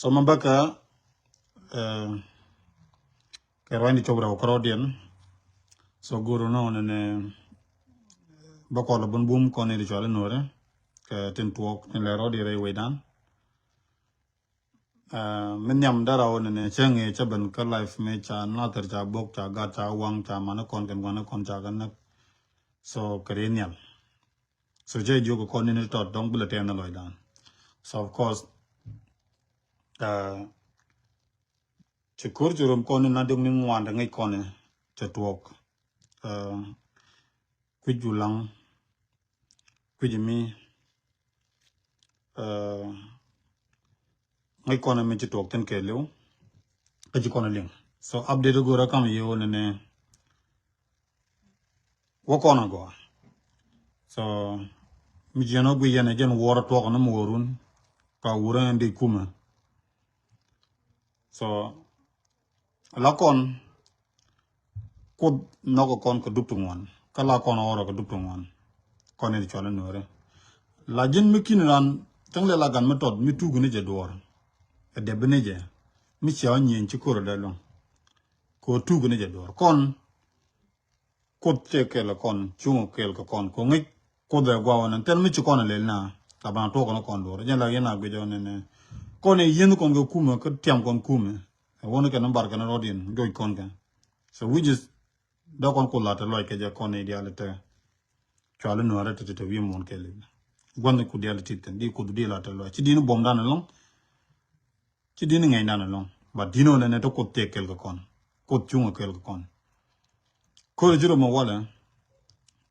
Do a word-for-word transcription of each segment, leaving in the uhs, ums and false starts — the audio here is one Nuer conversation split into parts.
So ma bäkä, eh, kɛ ruany di cop rɛw kärɔɔdiɛn. So go̱o̱r nɔ nɛnɛ bä kɔl bun bum kɔn ni di cuali nuɔrɛ kɛ tin tuɔɔk tin lɛ rɔɔdi rɛy wecdan. Eh, mi nhiam dara wä nɛnɛ cäŋ i̱ cä ben kä life mi ca nathɛr ca bok ca gat ca waŋ ca mani kɔn kɛn guani kɔn ca kɛ näk. So kɛ ri nhial. So cɛ jiök kɔn ni ni tɔt dɔŋ bi lɛ tɛn ni lɔcdan. So of course, uh, ci ko̱r ci rom kɔn ni na diɔk ni ŋuan te ŋic kɔn ni cɛ tuɔk. Uh, kui̱ julaŋ kui̱ mi, uh, ŋic kɔn mi ci tuɔk thin kɛ liw. Kä ci kɔn liŋ. So update go̱r a kam yio̱ ni ni wä kɔn a gɔaa. So mi jiɛn wä gui yɛn a jɛn wuɔr a tuɔk ni mi wä run ka wurä ɛn di kumɛ. So la kɔn kuoth nɔk kɔn kɛ dup ti ŋuan kä la kɔn ɣɔr kɛ dup ti ŋuan. Kɔn in cual in nuɔri la ji̱n mi kin ran cäŋ lɛ la gan mi tɔt mi tuk ni jɛ duɔr. Ɛ dɛp ni jɛ mi cia wä nyieny ci ko̱r dɛ luŋ. Ko tuk ni jɛ duɔr kɔn. Kuoth cɛ kɛl kɔn cuŋ kɛl kɛ kɔn ko ŋic. Kuoth ɛ guaw nɛ thil mi ci kɔn lel na ka ban tuɔk ni kɔn duɔr jɛ la yɛn a guic ɔ nɛ nɛ. Kɔn ɛ yieth kɔn kɛ kumɛ kä tiam kɔn kumɛ. Ɛ wä ni kɛ ni bar kɛ ni rɔɔdiɛn joc kɔn kɛ. So which is dee kɔn kuoth la te lɔc kɛ jɛ kɔn ni diaal te. Cual ni nuɔrɛ te te te wi̱i̱ muɔn kɛl. Gua̱n ni ku diaal ti te di kuoth di la te lɔc ci di ni buɔm dan ɛlɔŋ. Ci di̱n ŋɛnydan ɛlɔ̱ŋ. But di̱n ɔ nɛnɛ te kuoth tëë kɛl kɛ kɔn. Kuoth cuŋ ɛ kɛl kɛ kɔn. Ko̱r ci rom ɛ walɛ.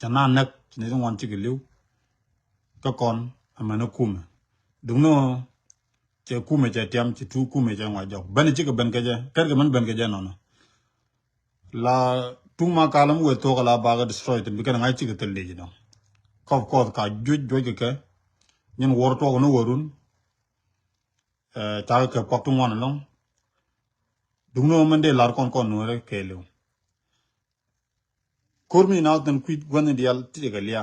Cɛ na näk ci ni ti ŋuan cikɛ li̱w. Kä kɔn ɛmɛn ɛ kumɛ. Duŋni ɔ cɛ kumɛ cɛ tiam ci tuuk kumɛ cɛ ŋuac jɔk. Ben cikɛ ben kɛ jɛ kɛt kɛ mɛn ben kɛ jɛ nɔnɔ. La tuŋ ma kalä mi wee thuɔk la bakɛ destroy thin bi kɛn ŋa̱c cikɛ thil lic dɔ̱ŋ. Kɔp kɔth ka juec juec kɛ kɛ. Nyin wuɔr tuɔk ni wärun. Cakɛ kɛ puak ti ŋuan ɛlɔ̱ŋ. Duŋni ɣöö mɛn dee lar kɔn kɔn nuɔ̱ɔ̱rɛ kɛɛliw. Ko̱r mi na thin kui̱ guänh diaal ti kɛ lia.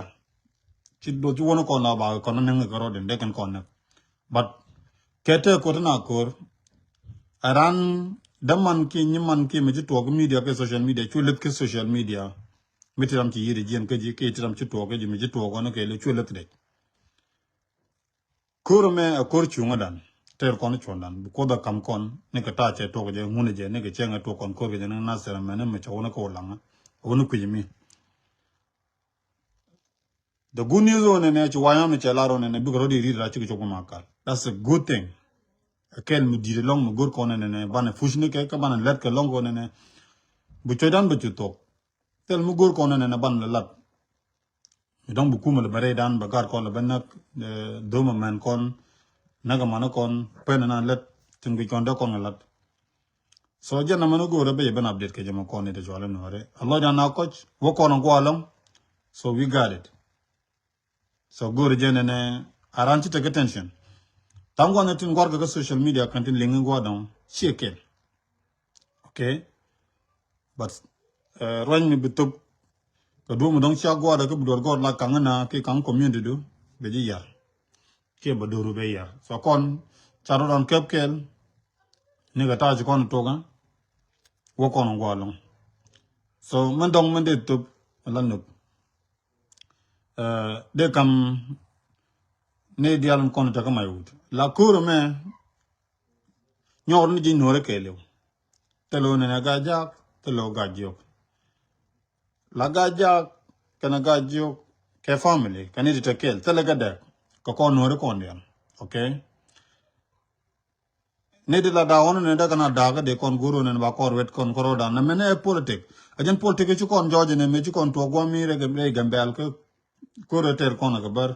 Ci duɔth ci wänä kɔn na ba kɔn na näŋ kɛ rɔɔdɛ dee kɛn kɔn näk. But kɛ tɛɛ ko̱r ti na ko̱r. Ɛ ran däman kiɛ nyiman kiɛ mi ci tuɔɔk kä media kɛ social media cu lith kä social media. Mi ti ram ci yiëëd jiɛn kä ji̱ kiɛ ti ram ci tuɔɔk kä ji̱ mi ci tuɔɔk kɔn kɛɛliw cu lith dec. Ko̱r ɛmɛ ɛ ko̱r cuŋädan. Tɛɛr kɔn cuɔ̱ndan bi kuoth ɛ ka̱m kɔn ni kɛ ta̱a̱ cɛ tuɔk jɛ ŋun jɛ ni kɛ cɛŋ ɛ tuɔk kɔn ko̱r kɛ jɛ ni nathɛr ɛmɛn ni mɛ cɛ wun kä wulaŋä. Wun kui̱c mi. The good news ɔ nɛnɛ ci wayɔn ni cɛ lar ɔ nɛnɛ bikɛ rɔ̱ di rit ra cikɛ cok ma kal. That's a good thing. Ɛ kɛl mi di̱i̱t ɛlɔ̱ŋ mi go̱r kɔn nɛnɛ banɛ puc ni kɛ kä banɛ lɛt kɛ lɔ̱ŋ kɔn nɛnɛ. Bi cuɔ̱cdan bɛ cu thok. Thil mi go̱r kɔn nɛnɛ banɛ lɛ lat. Mi dɔ̱ŋ bi kumɛ lɛ bɛ rɛydan bɛ gat kɔn lɛ bɛ näk. Dhomɛ mɛn kɔn näk ɛmani kɔn pen ɛna lät tin guic kɔn dee kɔn kɛ lat. So jɛn ɛmani go̱o̱rɛ bɛ jɛ ben update kɛ jɛ mɛ kɔn ni te cuali nuɔri a lɔcdan na kɔc wä kɔn a gualɔŋ. So we got it. So go̱o̱rɛ jɛn ɛnɛ a ran ci tekɛ tension. Tha̱a̱ŋ gua̱n ni tin guarkɛ kä social media kɛn tin liŋ in gua̱dɔŋ ciɛ kɛl. Okay. But ruany mi bi thop kɛ duɔ̱ɔ̱p mi dɔ̱ŋ cia gua̱a̱r kä bi duɔ̱ɔ̱r gɔɔr la kaŋ na ki kaŋ community du bɛ ji̱ yar. Kiɛ bɛ do̱ru bɛ yar so kɔn ca rɔ̱dan kɛp kɛɛl. Ni kɛ ta̱a̱ ci kɔn tuɔkä wä kɔn gua̱a̱r lɔŋ. So mɛn dɔ̱ŋ mɛn dee thop la nop. Dee kam ni dial kɔn tekä may wut la ko̱r mɛ. Nyɔɔr ni ji̱ nuɔ̱ɔ̱rɛ kɛɛliw. Thilɛ ɣöö nɛnɛ ga̱a̱c jaak thilɛ ɣöö ga̱a̱c jiök. La ga̱a̱c jaak kɛnɛ ga̱a̱c jiök kɛ family kɛn ni ti te kɛɛl thilɛ kɛ dɛk kɛ kɔn nuɔ̱ɔ̱rɛ kɔn diaal. Okay. Ni ti la daak ɣɔn nɛnɛ dee kɛn a daak kä dee kɔn go̱o̱r ɣöö nɛnɛ ba kɔn ruet kɔn kɔrɔdan nɛ mɛnɛ ɛ politik. A jɛn politik ci kɔn jɔɔc nɛ mëë ci kɔn tuɔɔk gua̱a̱m mi rɛy Gambɛl kä ko̱r ɛ tɛr kɔn ɛ kɛ bär.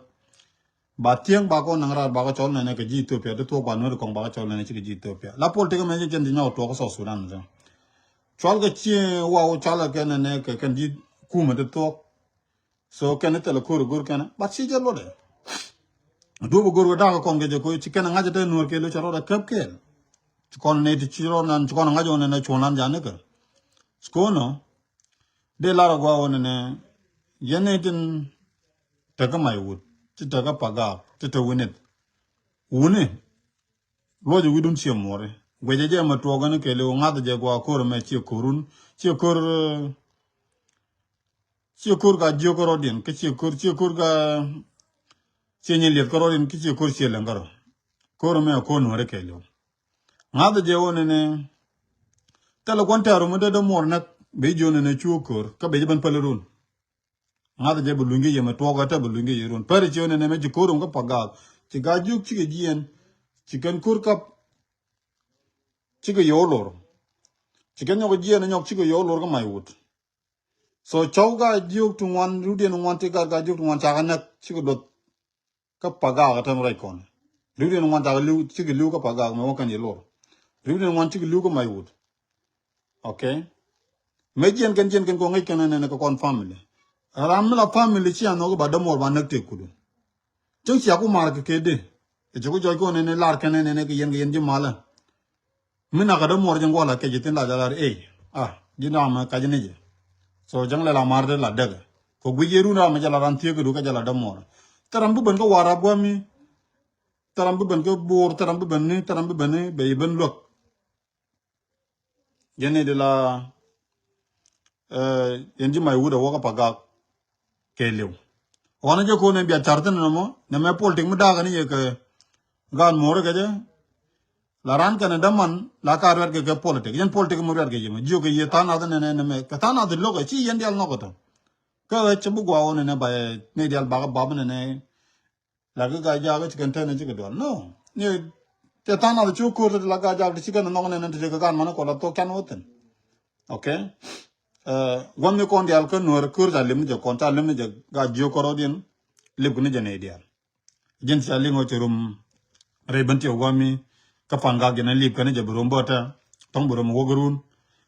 Ba thiäŋ ba kɔn naŋ raar ba kɛ cɔl nɛnɛ kɛ ji̱ Ethiopia ti thuɔ̱k ba nuɔ̱ri kɔŋ ba kɛ cɔl nɛnɛ cikɛ ji̱ Ethiopia la politik mɛ ci jɛn ti nyɔk tuɔk kä South Sudan. Cual kɛ ci waw cual kɛ nɛnɛ kɛ kɛn ji̱ kumɛ ti thuɔ̱k. So kɛn thilɛ ko̱r go̱r kɛn but ci jɛ luɔtdɛ. Duɔ̱p go̱r kɛ dak kɔn kɛ jɛ ko̱ ci kɛn ŋa̱c te nuɔr kɛ lo cɛ rɔɔdɛ kɛp kɛɛl. Ci kɔn nɛ ti ci rɔɔd nan ci kɔn ŋa̱c ɔ nɛnɛ cuɔn lan janikɛ. Skono. Dee lar a gua̱a̱ wä nɛnɛ yɛn ni tin tekä may wut ti tekä pagak ti te winit. Wuni Luɔcɛ wi̱dun ciɛ muɔri. Guecɛ jɛ mɛ tuɔɔk ɛn kɛɛliw ŋa̱th jɛ gua ko̱r ɛmɛ ciɛ ko̱run. Ciɛ ko̱r, ciɛ ko̱r ka jiök kä rɔ̱diɛn. Kä ciɛ ko̱r, ciɛ ko̱r ka ciɛ nyin liɛth kä rɔ̱diɛn. Kä ciɛ ko̱r ciɛ lɛŋ kä rɔ. Ko̱r ɛmɛ ko̱r nuɔri kɛɛliw. Ŋa̱th jɛ wä nɛnɛ. Thilɛ kuɔn tɛɛr rum mi dee dee muɔr näk. Bi jiö nɛnɛ cuɔ ko̱r. Kä bi jɛ ben päl run. Ŋa̱th jɛ bi luny kä yɛ mɛ tuɔɔk ɛ tɛ bi luny kä yɛ run. Pɛr ci ɣän ɛnɛ mɛ ci ko̱r rum kä Pagak. Ci Gaa-jiök cikɛ jiɛɛn. Ci kɛn ko̱r kap. Cikɛ yɛ wä lor. Ci kɛn nyɔk jiɛɛn nyɔk cikɛ yɛ wä lor kä Maiwut. So cɔw Gaa-jiök ti ŋuan, riwdiɛn ŋuan ti gat Gaa-jiök ti ŋuan cakɛ näk cikɛ duɔth. Kä Pagak ɛ tɛm rɛc kɔn. Riwdiɛn ŋuan cakɛ li̱w, cikɛ li̱w kä Pagak mɛ wä kɛn yɛ lor. Riwdiɛn ŋuan cikɛ li̱w kä Maiwut. Okay. Mëë jiɛn kɛn jiɛn kɛn kɔ ŋäc kɛn nɛnɛ kɛ kɔn family. Ram mi la family ci a nhɔk ba dämuɔr ba näk tëë kudu. Cäŋ cia ku mar kɛ kɛ dee. Ɛ cɛ ku jɔc kɔn nɛnɛ lar kɛn nɛnɛ kɛ yɛn kɛ yɛn ji̱ malä. Mi nak kɛ dämuɔr ji̱ ŋuɔl a kɛ ji̱ thin la jɛ lar ey. Ah, ji̱ nam kac ni jɛ. So cäŋ lɛ la mar dee la däkɛ. Kɛ guic yɛ run ram mi jɛ la ran thiek kɛ du kɛ jɛ la dämuɔr. Thɛram bi ben kä Warap guami. Thɛram bi ben kä Bor, thɛram bi ben ni, thɛram bi ben ni, bɛ yi ben luäk. Jɛn ni di la, eh, yɛn ji̱ Maiwut a wä kä Pagak kɛɛliw. Ɣɔn jɛ ko̱n ɛn bia car thin nɔmɔ, nɛ mɛ politik mi da̱a̱k ni yɛ kɛ gaan mo̱o̱ri kɛ jɛ. La ran kɛn däman, la ka ruɛt kɛ kɛ politik. Yɛn politik mi ruɛt kɛ yɛ mɛ. Jiök kɛ yɛ tha̱a̱ŋ nath nɛ nɛ nɛ mɛ. Kɛ tha̱a̱ŋ nath lo̱k ɛ, ci yɛn dial nhɔk ɛ tɔ. Kä ɣɛ cɛ bi gua̱a̱ wä nɛ nɛ ba yɛ, ni dial bakɛ bap nɛ nɛ. La kä Gaa-jaak ci kɛn tɛn ci kɛ dual. No. Ni tɛ tha̱a̱ŋ nath cu ko̱r tɛ la Gaa-jaak ti ci kɛn nhɔk nɛn ti kɛ gaan man kɔ la thok can wä thin. Okay. Eh, guam ni kɔn dial kä nuɔr ko̱r ca lim ni jɛ kɔn ca lim ni jɛ Gaa-jiök kɔrɔ diɛn. Lip kɛ ni jɛ nɛ dial. Jɛn ca liŋ wä ci rum. Rɛy ben ti wä mi kä Pagak jɛn lip kɛ ni jɛ bi rum bä tɛ. Tɔŋ bi rum wä gɛ run.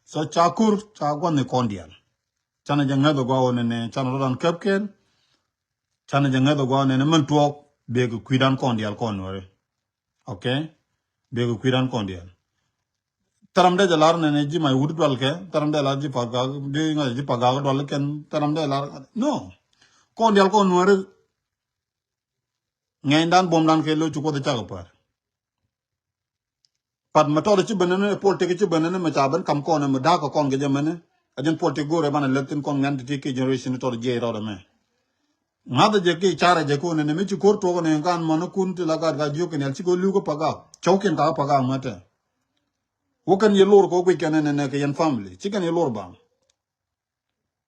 So ca ko̱r ca guam ni kɔn dial. Canɛ jɛ ŋäth wä gua̱a̱ wä nɛ nɛ canɛ rɔ dan käp kɛl. Canɛ jɛ ŋäth ɛ gua̱a̱k nɛnɛ mɛn tuɔɔk. Bek kui̱dan kɔn diaal kɔn nuɔri. Okay. Bek kui̱dan kɔn diaal. Thɛram dee jɛ lar nɛnɛ ji̱ Maiwut dual kɛ. Thɛram dee lar ji̱ Pagak, dee ŋa̱c ji̱ Pagak dual kɛn. Thɛram dee lar. No. Kɔn diaal kɔn nuɔri. Ŋɛnydan buɔmdan kɛ lo ci Kuoth cak päär. Pat mɛ tɔt ci ben ni politik ci ben ni mɛ ca ben kam kɔn mɛ da̱k kɔn kɛ jɛ mɛni. A jɛn politik go̱rɛ banɛ lɛt thin kɔn ŋɛn ti ti ki generation tɔt jiɛc rɔɔdɛ mɛ. Ŋa̱th jɛ ki carɛ jɛ kɔn ni mi ci ko̱r tuɔk ni gan mɔni kun ti la gat Gaa-jiök kɛ niɛl ci kɛ li̱w kɛ Pagak. Cɔw kiɛn ka Pagak mɛ tɛ. Wä kɛn yɛ lor kɛ wä guic kɛn ni nɛ kɛ yɛn family. Ci kɛn yɛ lor bam.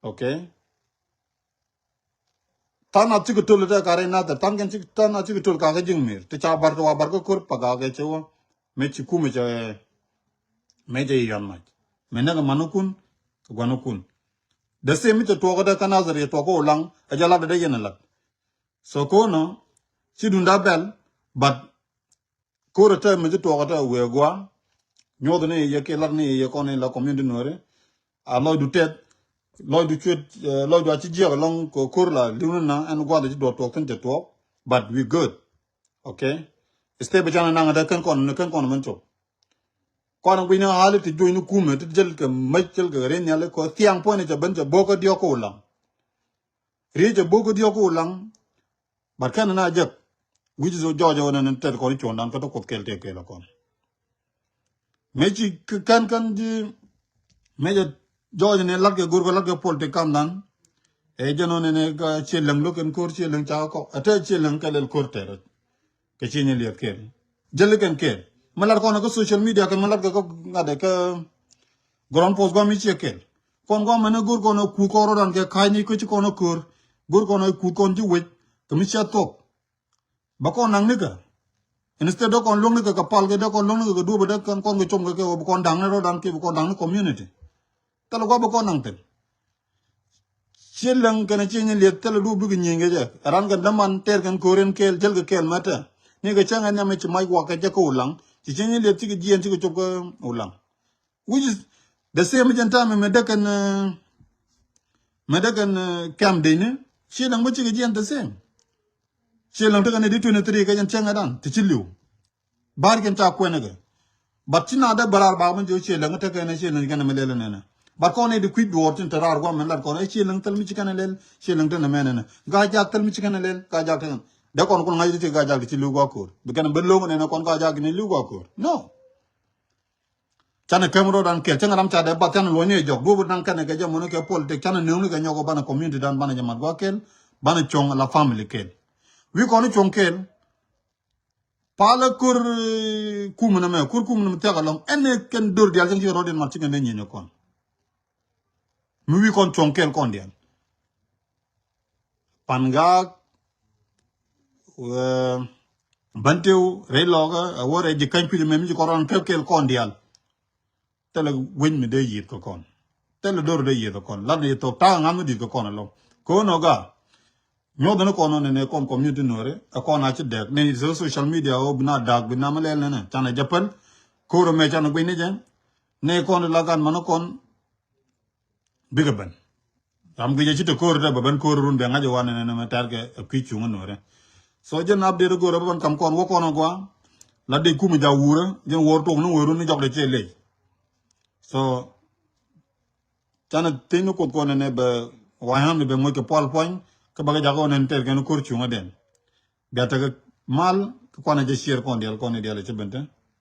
Okay. Tha̱a̱ŋ nath cikɛ töl tɛ karɛ nath tha̱a̱ŋ kɛn cikɛ tha̱a̱ŋ nath cikɛ töl kakä ji̱ŋ mir ti ca bar ti wa bar kä ko̱r Pagak kɛ cɛ wä. Mëë ci kumɛ cɛ mëë cɛ yɔn mac. Mëë näk manukun kɛ guanukun. The same mi cɛ tuɔk dɛ kä Nazareth tuɔk kä Ulaŋ ɛ jɛ lat dɛ yɛn ɛ lat. So ko̱nɔ ci dunda bɛl but Ko̱r ɛ tɛ mi ci tuɔɔk ɛ tɛ wëë gua̱a̱. Nyuɔth ni yɛ kiɛ lat ni yɛ kɔn in la community nuɔri. A lɔcdu tɛth, lɔcdu cuet, eh, lɔcdu a ci jiɛk ɛlɔŋ kɛ ko̱r la li̱w ni na ɛn gua̱a̱th ci duɔt tuɔɔk thin cɛ tuɔɔk. But we good. Okay. Step canɛ naŋ ɛ tɛ kɛn kɔn ni kɛn kɔn mɛn cop. Kɔn gui̱n ni hali ti juɔ̱ny ni kumɛ ti jäl kɛ mec jäl kɛ rin nhiali kɔ thiaŋ puɔ̱ny ni cɛ ben cɛ bo̱k kä diɔk kä Ulaŋ. Riec cɛ bo̱k kä diɔk kä Ulaŋ. But kɛn na jek. Wi̱c i̱ jɔɔc ɛ wä nɛn tɛt kɔn i̱ cuɔ̱ndan kä te Kuoth kɛl tëë kɛl ɛ kɔn. Mëë ci kɛn kɛn ji̱ mëë jɛ jɔɔc ni lat kɛ go̱r kɛ lat kɛ pol tëë kamdan. Ɛ jɛn wä nɛn ɛ cie läŋ lo̱k kɛn ko̱r cie läŋ ca kɔk ɛ te cie läŋ kɛ lɛl ko̱r tɛt rɛt. Kɛ cie nyi liɛth kɛl jäl kɛn kɛl. Mi lat kɔn kä social media kɛn mi lat kɛ kä ŋa̱t ɛ kä Ground post guam i̱ ciɛ kɛl. Kɔn guam mɛn i̱ go̱r kɔn i̱ kuth kɔn rɔdan kɛ ka̱ny ni kä ci kɔn i̱ köör. Go̱r kɔn i̱ kuth kɔn ji̱ wec kɛ mi ciɛ thok. Bä kɔn naŋ nikä. Instead dee kɔn luäŋ nikä kɛ pal kɛ dee kɔn luäŋ nikä kɛ duɔ̱p dee kɔn kɔn kɛ com kɛ kɛ wä bi kɔn da̱ŋ ni rɔdan kɛ bi kɔn da̱ŋ ni community. Thilɛ guam bi kɔn naŋ thi̱n. Ciɛ läŋ kɛn ciɛ nyin lieth thilɛ duɔ̱p bikɛ nyieny kɛ jɛ. Ran kɛn däman tɛɛr kɛn köör in kɛɛl jäl kɛ kɛɛl mɛtɛ. Ni kɛ cäŋ ɛn nhiam i̱ ci mac wak kɛ jɛ kä Ulaŋ. Ci ciɛ nyin lieth cikɛ jiɛn cikɛ cop kä Ulaŋ. Which is the same jɛn time mɛ däkɛn, eh, mɛ däkɛn, eh, kɛm deni. Ciɛ läŋ bä cikɛ jiɛn the same. Ciɛ läŋ tekɛ ni di twenty three kɛ jɛn cäŋ ɛdan ti ci li̱w. Bar kɛn ca kuɛn kɛ. But ci na dee bä raar bak mɛ jiɔ ciɛ läŋ tekɛ ni ciɛ läŋ kɛn mɛ lɛl nɛnɛ. But kɔn ni di kui̱ duɔɔr tin te raar guam mɛ lat kɔn ɛ ciɛ läŋ thil mi ci kɛn lɛl ciɛ läŋ tekɛ ni mɛ nɛnɛ. Gaa jak thil mi ci kɛn lɛl gaa jak tekɛ. Dee kɔn kun ŋa̱c ti ti Gajak ti ci li̱w gua̱a̱k ko̱r. Bi kɛn ben lo̱ŋ nɛn kɔn Gajak ni li̱w gua̱a̱k ko̱r. No. Canɛ kɛm ro̱dan kɛl, cäŋ ram ca dee bath, canɛ luɔ̱ny ni jɔk. Duɔ̱p naŋ kɛnɛ kɛ jɛ mɔni kɛ politik, canɛ nööŋni kɛ nyɔk banɛ community dan, banɛ jɛ mat gua̱a̱k kɛl, banɛ cuɔ̱ŋ la family kɛl. Wi̱i̱ kɔn cuɔ̱ŋ kɛl. Palɛ ko̱r, eh, kumɛ nɛmɛ, ko̱r kumɛ nɛmɛ thiak alɔŋ. Ɛn ɛ kɛn do̱r diaal cäŋ ci rɔ̱diɛn mat ci kɛn dee nyieny kɔn. Mi wi̱i̱ kɔn cuɔ̱ŋ kɛl kɔn diaal. Pan Gaak, eh, Bantew, rɛy Lɔkä, a wä rɛy Ji̱käny kui̱c mɛ mi ci kɔn rɔn kɛl kɛl kɔn diaal. Thilɛ wec mi dee yieth kɛ kɔn. Thilɛ do̱r dee yieth kɛ kɔn. Lat ni thok ta̱a̱ ŋa̱th mi di̱t kɛ kɔn alɔ. Ko̱n ɔ ga. Nyuɔth ni kɔn ɔ nɛnɛ kɔn community Nuɔri. Ɛ kɔn a ci dɛk. Ni so social media ɔ bi na dak bi na mi lɛl nɛnɛ. Canɛ jɛ pɛl. Ko̱r ɔ mɛ canɛ guic ni jɛ. Ni kɔn la gan mani kɔn. Bikɛ ben. Ram guic a ci te ko̱r te bɛ ben ko̱r run bɛ ŋa̱c ɛ wan nɛnɛ mɛ tɛr kɛ ɛ kui̱ cuŋ Nuɔri. So jɛn update go̱r ɛ bɛ ben kam kɔn wä kɔn ɔ gua. La dee kumɛ ja wurä. Jɛn wor tok ni wurä ni jɔk de cɛ lec. So canɛ thiec ni Kuoth kɔn nɛnɛ bɛ wa̱i̱ ɣän ni bɛ ŋuɔ̱c kɛ pual puɔ̱ny kä bɛ kɛ jakä ɣän nɛn tɛr kɛn ko̱r cuŋädɛn. Bia tekɛ mal kä kuanɛ jɛ ciɛɛr kɔn diaal kɔn ni diaal ɛ cä ben te.